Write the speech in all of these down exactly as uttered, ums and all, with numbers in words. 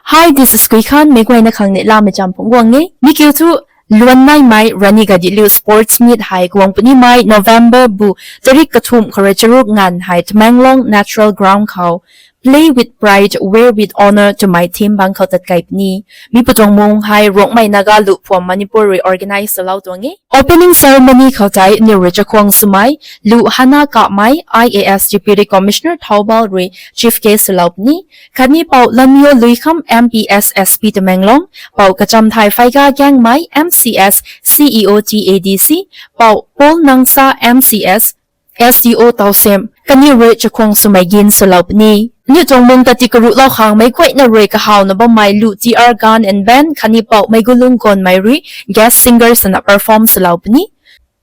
Hi, this is Kui Khan. Meic guayna khang neihlamei cham phungc guang e. Mi kiu thu, luan naimei Rani Gaidinliu Sports Meet hei guang punimei November bu tarik kathumh khou rui charuk nganv hei Tamenglong Natural Ground khou Play with Pride, Wear with Honour twmei theme bang khou tatkai puni. Mi patuang mung hei Rongmei Naga Luh Phuam Manipur rui organize swlou tuang e. Opening ceremony khou tei aniw rui chakhwang swmei Luh Hana Kamei, I A S Deputy Commissioner Thoubal rui Chief Guest swlou puni. Khatni Pou Lamyo Luikham, M P S, S P Tamenglong, Pou Kachamthai Phaiga Gangmei, M C S, C E O T A D C, Pou Paul Nangsa, M C S, S D O Tousem, kaniw rui chakhwang swmei gin swlou puni. Aniw tuang mung tati karuhlou khang meic guayna rui kahawna bammei Luh T R Gan and Band khatni Pou Meigulung Gonmei rui guest singer swna perform swlou puni.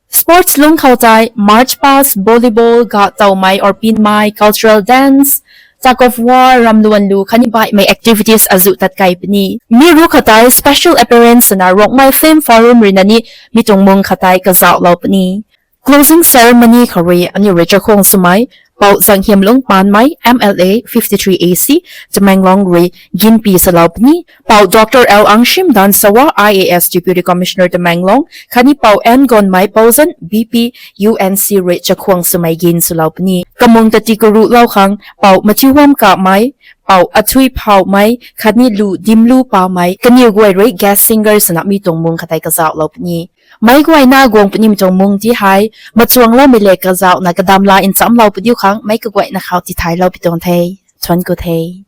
Sports lung khou tei march past, volleyball, ga towmei, orpinmei, cultural dance, tug of war, ramluan lu khatni baihmei activities azuh tatkai puni. Mi ruc khou tei special appearance swna Rongmei Film Forum ruina ni mi tuang mung khou tei kazauhlou puni. Closing ceremony khou rui aniw rui chakhwang swmei Pou Zanghiamlung Panmei, M L A fifty-three A C, Tamenglong rui ginpi salou puni. Pou Doctor L Angshim Dansawa, I A S Deputy Commissioner Tamenglong, khatni Pou N Gonmei Pouzan, B P U N C rui chakhwang swmei gin swlou puni. Kamung tati karuhlou khang Pou Machiwam Kamei, Pou Athui Phaumei khatni Luh Dimlu Pamei kaniw guay rui guest singer swna mi tuang mung khatei kazauhlou puni. Meic guayna guang punimei tuang mung ti hei machuangloumei le kazauhna kadamla nchamlou padiu khang meic kaguayna khou tithaylou pi tuang the. Thuanc ku the.